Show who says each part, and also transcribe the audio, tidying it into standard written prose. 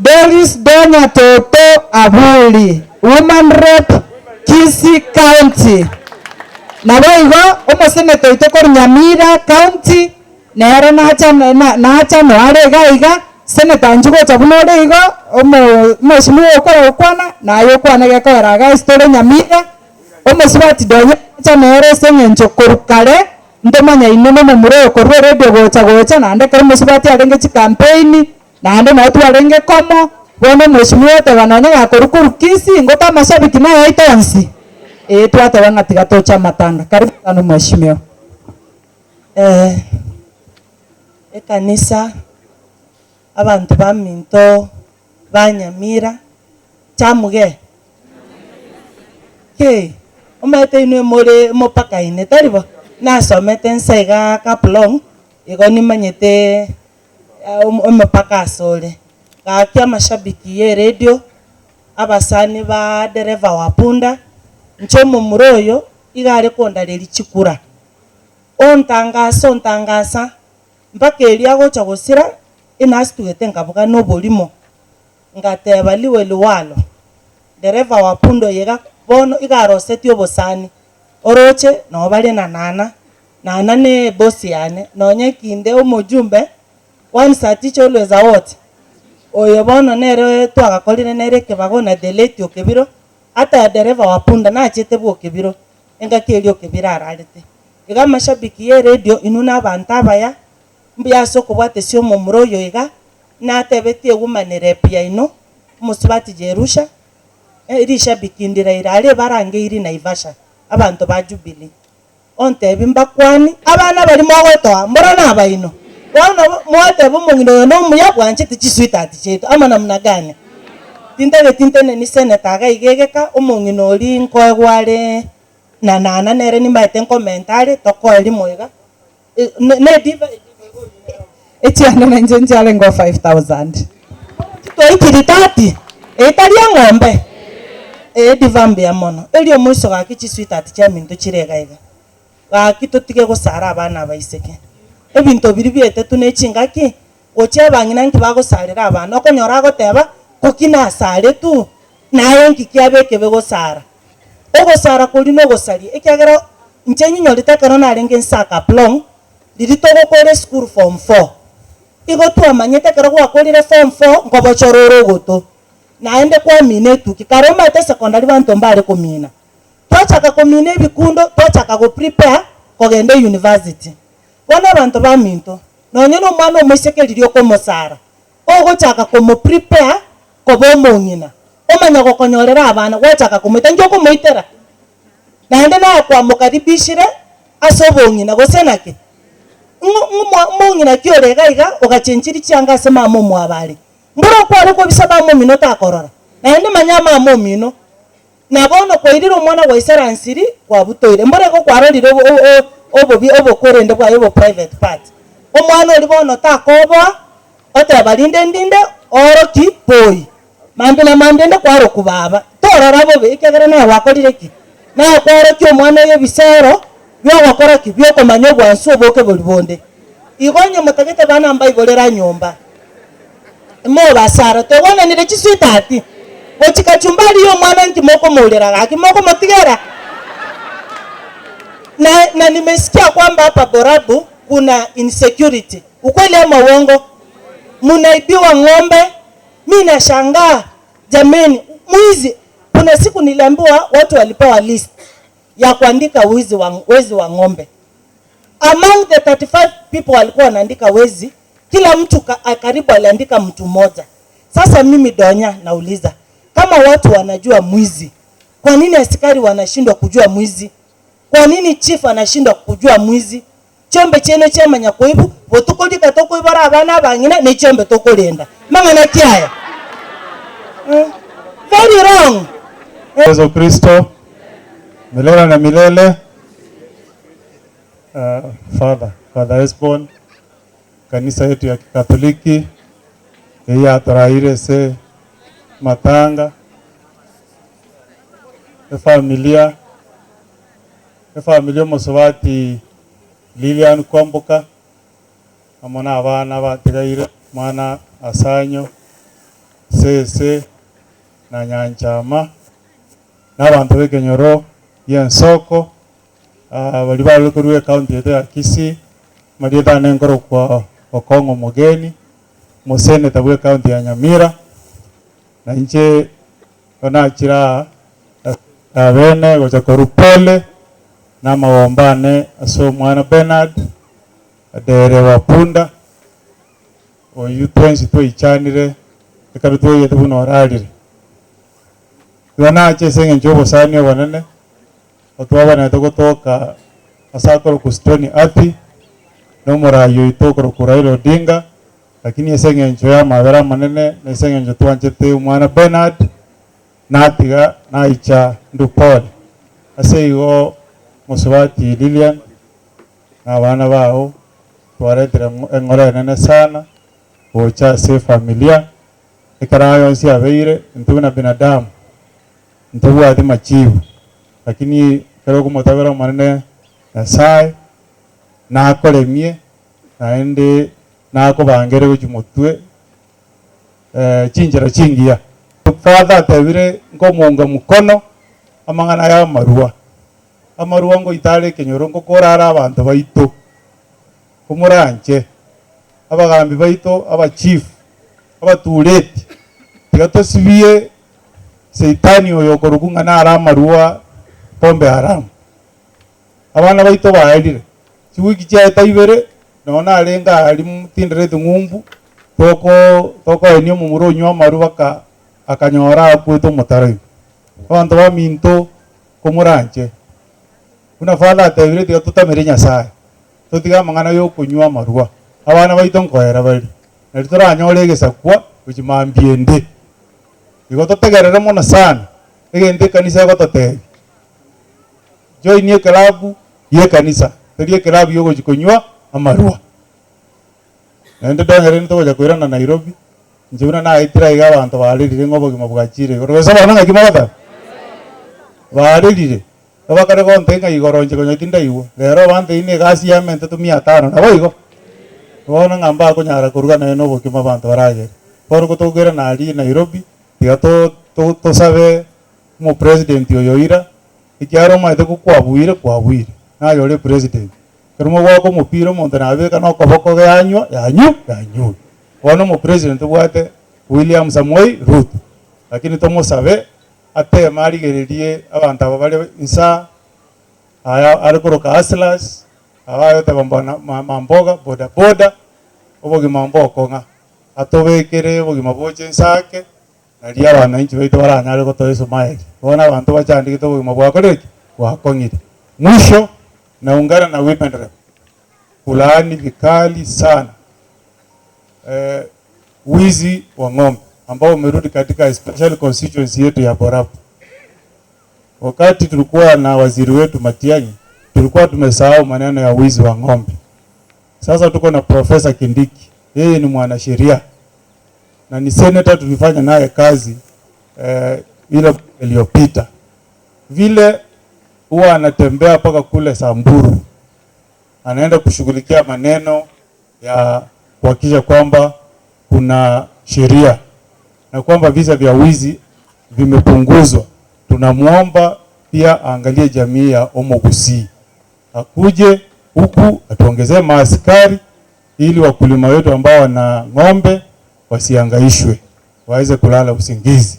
Speaker 1: Doris Donya Toto Aburi, Woman Rep Kisii County. Naboigo omoseneta oito korwa Nyamira County nere nacha nacha noare iga iga, Senator inchuo gocha buna ore igo, omo omweshimiwa okore gokwana, naye okwane gekoera iga ase tore Nyamira, omosubati Donya nacha nere ase eng'encho korwa kare, ntomanyaine na omomura oyo korwa eredio gocha gocha, naende ekero omosubati arenge chicampaign, Naende nao twarenge komo, bono omweshimiwa oteba nonya gakorwa korwa Kisii, ngote amashabiki naye aito onsi? Ee, twateba ng'a tiga toche amatanga. Karibu sana omweshimiwa.
Speaker 2: Eh, ekanisa, abanto baminto ba Nyamira, chamuge? Ki? Omanyete inwe more mopakaine, tari bo? Nasomete nse igaa Kaplong, igo nimanyete omopaka asore. Gaki amashabiki y'eredio, abasani ba dereva wa punda, inche omomura oyo iga are kondareria chikura. Ontangasa ontangasa, mpaka erio agocha gosira, inasitugete nkabuga noborimo, ngateba liwe liwalo, dereva wa punda oyo iga bono iga arosetie obosani, oroche noo bare na Nana, Nana ne eboss yane, nonya kinde omojumbe, once a teacher always a what? Oyo bono nere twagakorire nere ekebago na the late Okebiro, ata dereva wa punda nachete bwa Okebiro, engaki eria Okebiro ararete. Iga amashabiki ye radio inwe na abanto abaya, mbuya ase okobwatesia omomura oyo iga, natebetie woman rep yaino, omosubati Jerusha, rishabiki ndiraire aria ebarangeiri Naivasha, abanto ba Jubilee. Ontebi mbakwani, abana baria mogotoa, mbora nabaino. Bono mwateba omong'ina oyo nomuya bwanchete chisweetheart chiaito ama namna gani? Tintageti nteneni senator iga iga egeka, omong'ina oria nkoegwa are na nana nere nimbaete nkomenta are tokoe rimo iga, ne ediva
Speaker 1: Echianda nainche nchiarenge o 5000.
Speaker 2: Twaikiri 30, etari eng'ombe, ediva mbuya mono. Erio omoiso gaki chisweetheart chiaminto chire iga iga. Gaki totige gosara abana abaiseke. Ebinto biria bietetwe ne chingaki, gochia abang'ina nki bagosarera abana, okonyora agoteba, koki nasaretwe, naye nki kiaba ekebe gosara. Ogosara koria nogosaria, ekiagera inche nyenyorete ekero narenge nsa Kaplong, Riria togokora esukuru form four, igo twamanyete ekero gwakorire form four nkobochora ore ogoto, naende kwamina etuki. Kare omanyete esekondari banto mbare komina. Twachaka komina ebikundo, twachaka go prepare kogenda euniversity. Bono abanto baminto, nonye na omwana omoiseke riria okomosara, ogochaka komo prepare koba omong'ina, omanya gokonyorera abana, gwachaka komoita, inki okomoitera? Naende naye kwamokaribishire ase obong'ina, gose naki? Ng'o ng'o omong'ina ki ore iga iga ogachenchirie chianga ase mama omwabo are? Mboro kware kobisa mama omino takorora? Naende manya mama omino, na bono kwairire omwana gwaisaransiri kwabutoire. Mboro igo kwarorire obo obobi obokorende bwaye obo private part. Omwana oria bono takoboa, oteba rinde ndinde ooroki boi. Mambia na mambia inde kwarokwa baba, torora bobe, ekiagera naye gwakorire ki? Naye kwaorokia omwana oyo ebisero bi'ogokora ki? Bi'okomanya obwansu oboke boria bonde. Igo onye motagete bana mbaiborere nyomba, imobasara, togwananire chisweetheart, gochia kachumbari y'omwana nki mokomourera gaki mokomotigera? Na na nimesikia kwamba hapa Borabu kuna insecurity, ukweli ama uongo? Munaibiwa ng'ombe Mi nashangaa jameni, mwizi. Kuna siku niliambiwa watu walipewa list ya kuandika wizi wa, wezi wa ng'ombe. Among the 35 people walikuwa wanaandika wezi, kila mtu ka, karibu aliandika mtu mmoja. Sasa mimi Donya nauliza kama watu wanajua mwizi, kwa nini askari wanashindwa kujua mwizi? Kwa nini chief anashindwa kujua mwizi? Chiombe chiaino chiamanya koibwa, botuko rika tokoibora abana abang'ina ne chiombe tokorenda. Mang'ana ki aya? Eh, very wrong.
Speaker 3: Yesu Kristo milele na milele. Uh, Father, Father Esbon, kanisa yetu ya Kikatoliki eyatoraire ase matanga, efamilia Efamiri y'omosubati Lilian Kwamboka amo nabana batigaire, omwana Asanyo, Sese na Nyanchama, na abanto b'ekenyoro gi'ensoko, baria bare korwa ecounty yaito ya Kisii, amarieta ane nkorokwa Okong'o Omogeni, omoseneta bw'ecounty ya Nyamira, na inche nigo nachire aa abene gocha korwa pole na amagombo ane ase omwana Bernard Adere wa Punda, oyio twensi twaichanire ekero twaigete buna orarire. Igo nache ase eng'encho y'obosani obonene, otwabanete gotoka ase akorokwa Stony Athi, na omorai oito okorokwa Raila Odinga, lakini ase eng'encho y'amabera amanene na ase eng'encho twanchete omwana Bernard, natiga naicha Ndupole. Ase igo mosubati Lilian na abana bao twaretire eng'ora enene sana gocha ase efamilia, ekero aya yonsi abeire intwe buna binadamu ntobwati machibu, lakini ekero okomotabera Omonene Nyasaye nakoremie naende nakobangere gochia motwe chinchera chingiya. Father atebire nkomounga mkono amang'ana aya amarwa. Amarwa ngoita are ekenyoro ngokora are abanto baito, komoranche abagambi baito, abachief, abatureti, tiga tosibie saitani oyo okorokwa ng'a nare amarwa pombe haramu. Abana baito baerire, chiwiki chiaeta ibere, nonye narenge aria tindereti ng'umbu, toko tokoenia omomura onywa amarwa baka akanyora akwete omotaro ime. Abanto baminto komoranche, buna Father atebire tiga totamere Nyasaye, totige amang'ana yokonywa amarwa, abana baito nkoera bare, nari toranyore egesakwa gochia mambia ende. Igo totegerere mono sana, egento ekanisa egototebia, join eclub ya ekanisa, teri eclub ya ogochia konywa amarwa. Naende ndonyore ntogocha koirana Nairobi, inche buna naetire aiga abanto barerire ng'a obogima bwachire igoro. Gose bono ng'aki mogoteba? Barerire, bakare gontebia ng'a igoro inche konya tindaigwa, rero abantebirie na egasi yamentete mia tano, naboigo? Bono ng'a mbakonyara koruga naye na obokima abanto baragere. Bono gotokoirana aria Nairobi, tiga to- to tosabe omopresident oyo oira, ekiagera omanyete ko kwabuire kwabuire, naye ore president. Ekero mogoaka omopira omonto nabeka na okoboko yanywa yanyu yanyure. Bono omopresident tobwate William Samoei Ruto, lakini tomosabe ateme arigererie abanto aba bare insaa aya are koroka hustlers, aba agoteba mbana mamboga boda boda, obogima mbokong'a, atobekere obogima boche inse ake. Nario abananchi baito baranyare gotoa esumari. Bono abanto bachandegete obogima bwakorire ki? Bwakong'ire. Mwisho, naungana na Women Rep kulaani vikali sana eh, wizi wa ng'ombe ambao umerudi katika especially constituency yetu ya Borabu. Wakati tulikuwa na waziri wetu Matiang'i, tulikuwa tumesahau maneno ya wizi wa ng'ombe. Sasa tuko na Profesa Kindiki, yeye ni mwanasheria na ni senator tulifanya naye kazi eh, ile iliyopita. Vile huwa anatembea mpaka kule Samburu, anaenda kushughulikia maneno ya kuhakikisha kwamba kuna sheria na kwamba visa vya wizi vimepunguzwa. Tunamwomba pia aangalie jamii ya Omogusi, akuje huku atuongezee maaskari ili wakulima wetu ambao wana ng'ombe wasihangaishwe, waweze kulala usingizi.